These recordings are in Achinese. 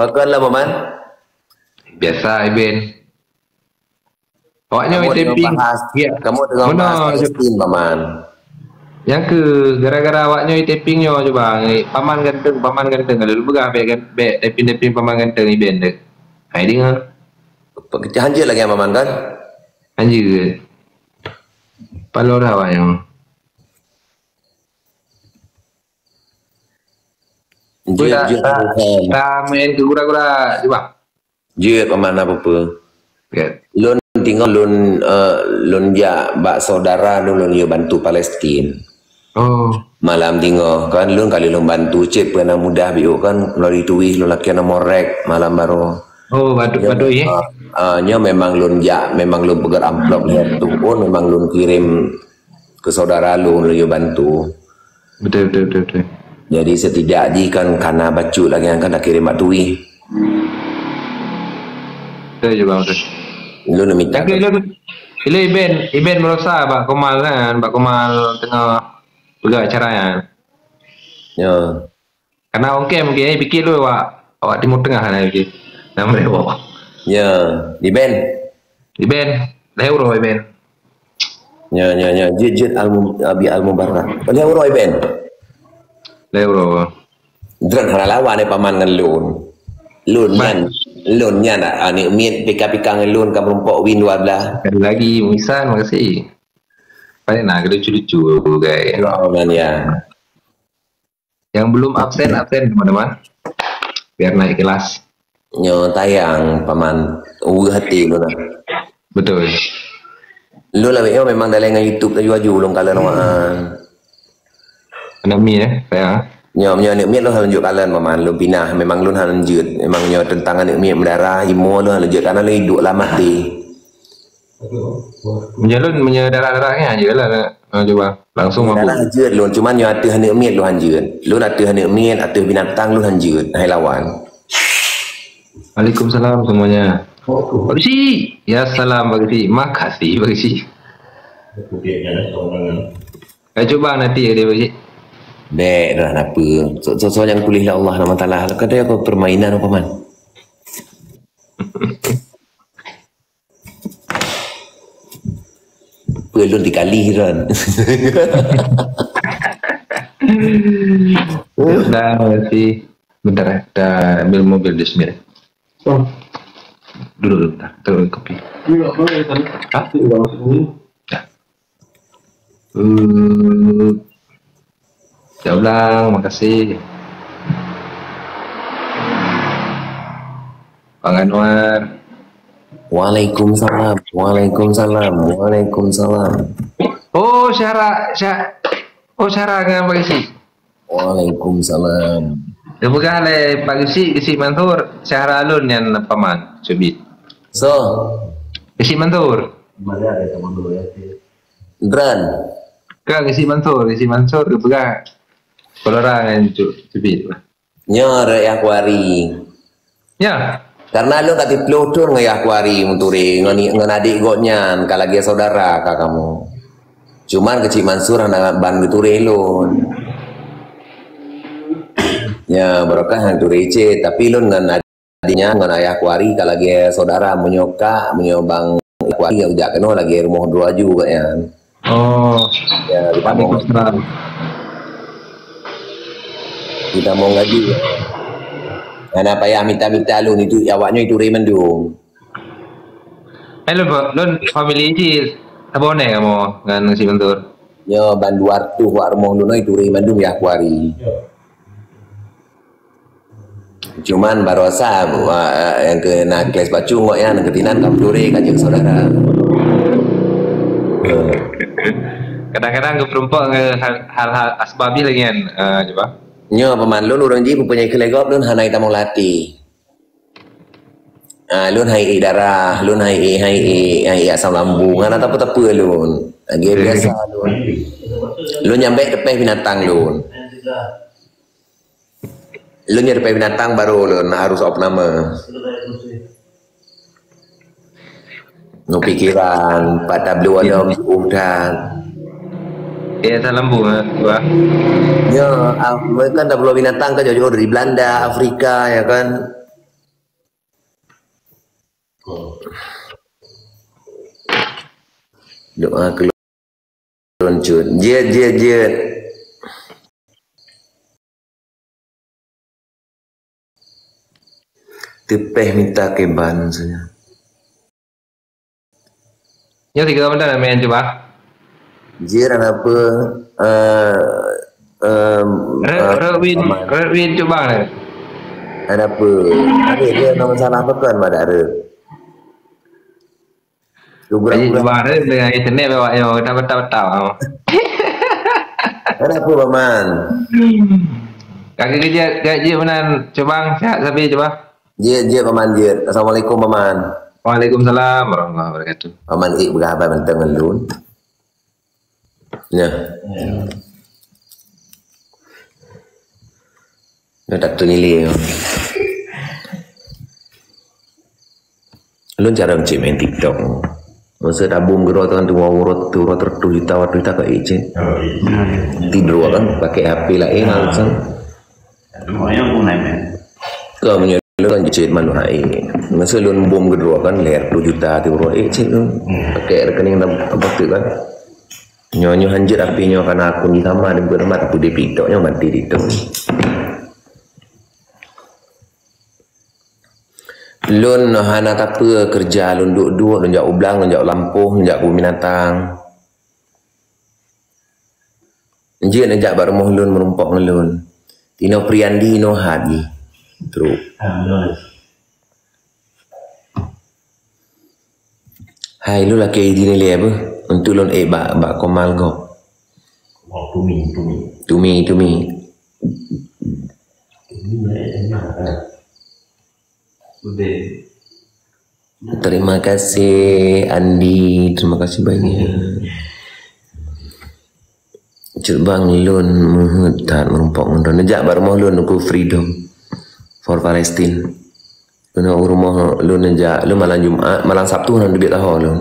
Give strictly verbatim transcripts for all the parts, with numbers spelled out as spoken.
Pakon lah, Paman? Biasa, Iben. Awaknyoe Kamoe teungoh itaping. Bahas, ya. Kamoe teungoh Meunoe, bahas Palestin, Paman. Nyang keuh gara-gara awaknyoe itaping nyoe cuba, Paman ganteng, Paman ganteng. Kalau peugah bèk gan-, bèk taping-taping Paman ganteng, Iben deh. Hai deungö. Hanjeuet lagèe Paman kan? Hanjeuet. Paloe dah awaknyoe. Jeuet, Peue jeuet, ta-, jeuet, Paman. Ta main keu gura-gura cuba. Jeuet, Paman, na peue-peue. Jeuet. Lôn teungoh lôn, eh, lôn jak bak saudara lôn, lôn yue bantu Palestin. Oh. Malam teungoh, kan, lôn ka lheueh lôn bantu cit peue na mudah biôh, kan, melalui tuwih lôn lakèe nomor rek malam baroe. Oh, bantu, nyoe, bantu, ya? Ah, ah, nyoe memang lôn jak, memang lôn peugöt amplop lhèe reutôh pun memang lôn kirém keu saudara lôn, lôn yue bantu. Betul, betul, betul, betul. Jadi, setidak jih kan ka na bacut lagèe nyan kan takirim bak tuwih. Betul je, Bang, betul. Lôn mita. Tapi lôn, lôn Iben, Iben berusaha bak Komal kan, bak Komal teungoh peugah acara nyan. Ya. Karena ongkèe mungkin, eh, pikir lôn awak, awak Timur Tengah na pikir. Nama dia awak? Ya, Iben. Iben, dah uroe Iben. Nya, nya, nya. Jeuet, jeuet Al-Mu-, Abi Al-Mubarak. Lhèe uroe, Ben. Lhèe uroe. Droen hana lawan, eh, Paman ngon lôn. Lôn nyan, lôn nyan, ah, aneuk miet pika-pika ngon lôn ka meurumpok win dua belas. Sekali lagi, Muisan, makasih. Paling na, lucu-lucu, guys. Ya, Paman, ya. Yang belum absen, absen, teman-teman. Biar naik kelas. Nyoe tayang, Paman. Weueh até lôn, nah. Betul. Lôn lawét nyoe memang dalai ngon YouTube laju-laju lôn kalon awak. Aneuk miet, eh, sayang. Nyoe, nyoe aneuk miet lôn hana jeuet kalon, Paman. Lôn pinah, memang lôn hana jeuet. Memang nyoe teuntang aneuk miet meudarah, imoe lôn hana jeuet, karena lôn iduek lam até. Meunyoe lôn, meunyoe darah-darah nyan je lah, ha, cuba. Langsung mampu. Darah jeuet lôn, cuman nyoe ateueh aneuk miet lôn hanjeuet. Lôn ateueh aneuk miet, ateueh binatang lôn hanjeuet. Hai lawan. Waalaikumsalam semuanya. Pak Geuchik. Ya salam Pak Geuchik. Makasih Pak Geuchik. Hai cuba nanti ya dia Pak Geuchik. Bèk dah napa. So, so, so nyang tuléh lé Allah Subhanahu Wa Taala. Kadang aku permainan apa man? Peue lôn dikali ron. Dah, si. Bentar, eh. Dah ambil mobil di sini. Oh. Dulu, dulu, bentar. Terus kopi. Ini apa ya, tadi? Hah? Ini bawah sini. Dah. Eh, ya ulang, makasih. Bang Anwar. Waalaikumsalam, waalaikumsalam, waalaikumsalam. Oh, Syara, Sya-, oh, Syara dengan Pak Geuchik. Waalaikumsalam. Geupeugah lé Pak Geuchik, Geuchik Mansur, Syara lôn nyan paman, Cubit. So. Geuchik Mansur. Dran. Kan Geuchik Mansur, Geuchik Mansur geupeugah. Kolora ngan Cu-, Cubit. Nyoe rot yah kuari. Ya. Karena lôn ka siplôh thôn ngon yah kuari meuturé ngon, ngon adék gobnyan ka lagèe saudara ka kamoe. Cuman Geuchik Mansur hana ban geuturé lôn. Ya, barokah hana turé cit, tapi lôn ngon adék nyan ngon ayah kuari ka lagèe saudara, meunyoe kak, meunyoe bang kuari nyang jak keunoe lagèe rumoh droe aju gobnyan. Oh. Ya, kita mau, waalaikumsalam. Kita mau ngaji. Hana payah mita-mita lôn, itu awaknyoe ituré mandum. Eh, lôn, lôn family cit. Saboh nè kamoe ngon si Guntur? Nyoe ban dua reutôh wak rumoh lôn ituré mandum yah kuari. Cuman baroesa, wa-, nyang keu na kles bacu ngon nyan, keu tinan ka meuturi ka jeuet saudara. Kadang-kadang geupeurumpok ngon hal, hal-hal asbab jih lagèe nyan, eh, cuba. Nyoe paman lôn ureueng jih peupunyai keu lé gob lôn hana itamong lati. Ah, lôn hai ék darah, lôn hai ék, hai ék, hai ék asam lambung, hana teupeu-teupeu lôn. Lagèe biasa lôn. Lôn nyang bèk teupeh binatang lôn. Lôn nyang teupeh binatang baru lôn harus opname. Ngon pikiran, pat tabloe ada udah. Ya, salam bu, ha, Bah. Ya, ah, mereka tabloe binatang kan jauh-jauh dari Belanda, Afrika, ya kan. Doa keulon cut. Jeuet, jeuet, jeuet. Teupeh mita keban saja. Nyoe tiga benda nak main cuba. Jeuet, ada apa? Eh, em, Red, eh, Red Win, Paman. Red Win cuba ni. Ada apa? Ada dia nama salah apa kan, Mak Dara? Lubang-lubang. Cuba, Red, dengan internet bawa yo, kita betul-betul. Ada apa, Paman? Kaki kerja, gaji benar, cuba, sihat sapi, cuba. Jeuet, jeuet, Paman, jeuet. Assalamualaikum, Paman. Waalaikumsalam warahmatullahi wabarakatuh. Paman, ik peugah haba mantong ngon lôn. Nyoe. Nyoe tak tunili. Lôn cara cit main TikTok. Masa tabung gero tangan tu urut, tu urut reutôh juta, reutôh juta ka ik cit. Tidur kan, pakai H P lain langsung. Kau meunyoe lôn kan cit manuh hai. Masa lôn bom keudroe kan, lhèe ploh juta ti uroe, eh, cit lôn. Pakai rekening dah apa tu kan. Nyoe, nyoe hanjeuet api nyoe karena aku ni sama dengan bermat aku di TikTok nyoe mati di tu. Lôn hana tapeue keureuja, lôn duek-duek, lôn jak u blang, lôn jak u lampôh, lôn jak kebun binatang. Jeuet neujak bak rumoh lôn meurumpok ngon lôn. Tinoe Priandi inoe hat jih. Trok. Hai, lôn lakèe idin ilèe beuh. Untuk lôn ék bak, bak Komal gob. Oh, Tumi, Tumi. Tumi, Tumi. Tumi, eh, enak, eh. Udah. Terima kasih, Andi. Terima kasih banyak. Cut bang, lôn meuheuet that meurumpok ngon droeneuh. Jak bak rumoh lôn, Teungku Freedom for Palestine. Keunoe u rumoh lôn jak, lôn malam Jumat, malam Sabtu hana teubiet taho lôn.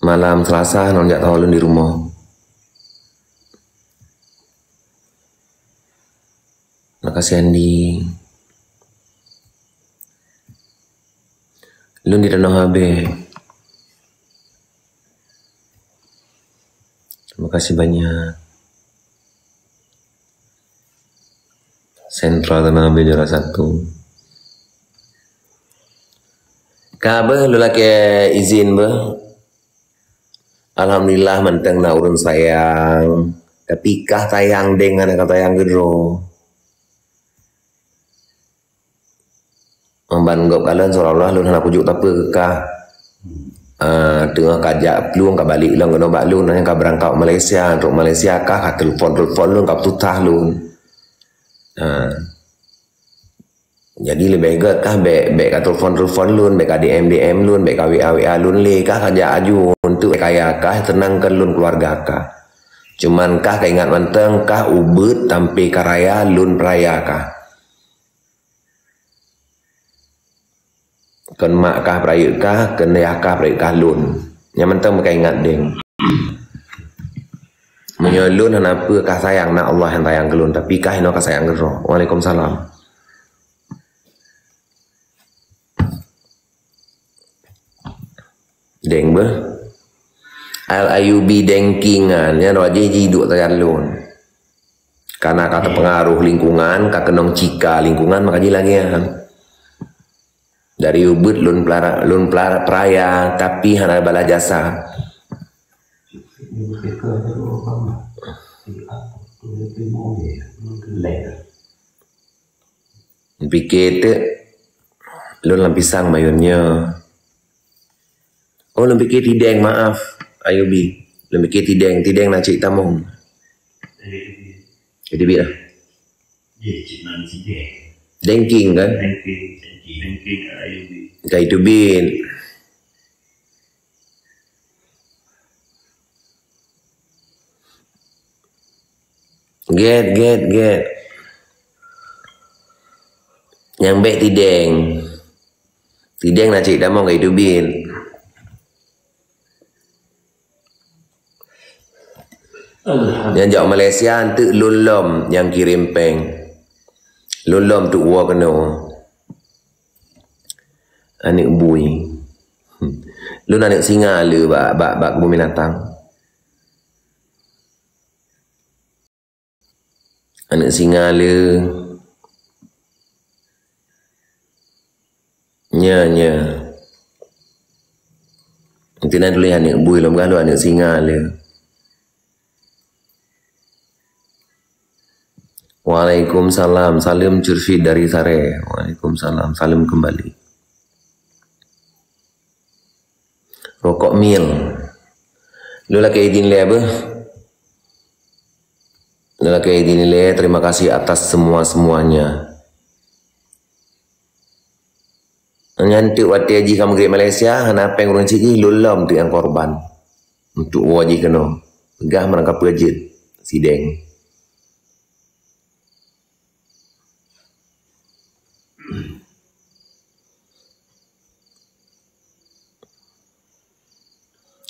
Malam Selasa hana jak taho lôn di rumoh. Makasih, Andi. Lôn di Tanoh Abee. Terima kasih banyak. Sentral Tanoh Abee juara satu. Ka beuh, lôn lakèe izin beuh. Alhamdulillah, mantong na ureueng sayang. Tapi kah sayang deng hana ka sayang keudroe. Ban gob kalon seolah-olah lôn hana kujok tapeue keu kah. Ah, teungoh ka jak plueng ka balek lom keunoe bak lôn, nyang ka beurangkat Malaysia, trok Malaysia kah ka telepon-telepon lôn, ka peusutah lôn. Ah. Jadi leubeh gèt kah bèk, bèk ka telepon-telepon lôn, bèk ka D M-D M lôn, bèk ka W A-W A lôn lé, kah ka jak aju untuk kaya kah, teunangkan lôn keuluwarga kah. Cuman kah ka ingat mantong kah ubeuet sampoe ka raya lôn peuraya kah. Kon mak kah peurayeuk kah, kon yah kah peurayeuk kah lôn. Nyan mantong beuka ingat deng. Meunyoe lôn hana peue kah sayang, na Allah nyang sayang keu lôn, tapi kah inoe ka sayang keudroe. Waalaikumsalam. Deng beuh. Al Ayubi dengkingan, nyan roh jih jiduek sajan lôn. Karena ka teupeungaruh lingkungan, ka keunong cika lingkungan, maka jilangèan. Dari ubeuet lôn pelara-, lôn pelara-, peuraya, tapi hana balas jasa. Piké teuk lôn lam pisang mayôn nyoe. Oh, lôn piké tideng, maaf, Ayubi. Lôn piké tideng, tideng na cit tamong. Jadi biar. Dengking kan? Ka itu bin. Gèt, gèt, gèt. Nyang bèk tideng. Tideng na cit tamong ka itu bin. Nyang jak Malaysia enteuk lôn lom nyang kirém péng. Lôn lom tu woe keunoe. Aneuk bui. Lôn aneuk singa le bak, bak, bak keubun binatang. Aneuk singa le. Nya, nya. Nanti na tuléh aneuk bui lom gah lôn aneuk singa le. Waalaikumsalam. Salam curfit dari Sare. Waalaikumsalam. Salam kembali. Rokok mil. Lôn lakée idin lé beuh. Lôn lakée idin lé, terima kasih atas semua-semuanya. Nyan teuk watée jih ka meugreb Malaysia, hana péng ureuëng sijih, lôn lom teuk nyang korban. Untuk woe jih keunoe. Peugah meurangka peue jeuet sideng.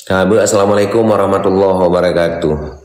Ka beuh, assalamualaikum warahmatullahi wabarakatuh.